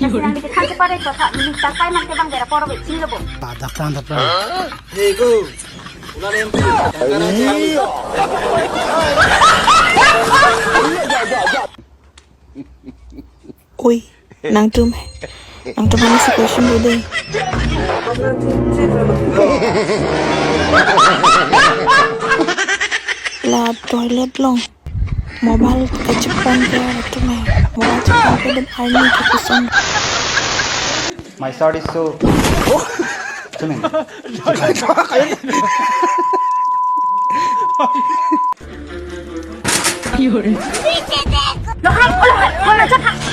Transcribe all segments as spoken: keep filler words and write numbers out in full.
Yang bikin hanse pare kotha, mini tapai man ke bang dera poro be chini lobo. Padak tan dapra. Hey go. Ular M P. Oi, nangtum, nangtum aphan si question do dei. La toilet along mobile kachepon ke atum he. Mobile chepon ke dem arni ke kusong. My shirt is so. Sumin.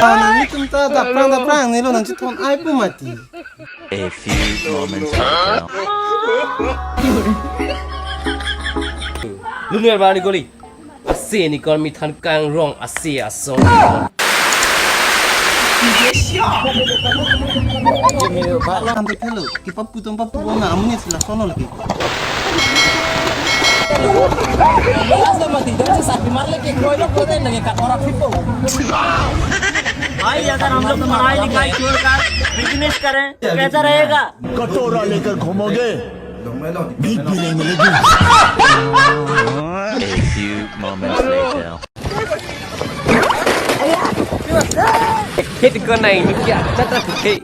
Ah, nangtum ta daprang daprang nilo nangchethon ai pu mati. A few moments later. Luner bani goli. Ase ni kon mithan kangrong ase asong. Ante thelo, kipapu tong papu bona amunia sila sono lagi. भाई, अगर हम लोग पढ़ाई लिखाई छोड़कर बिजनेस करें, तो कैसा रहेगा? कटोरा लेकर घूमोगे, भीख भी नहीं मिलेगी। A few moments later. Hit ko na ini kya? Tata hit.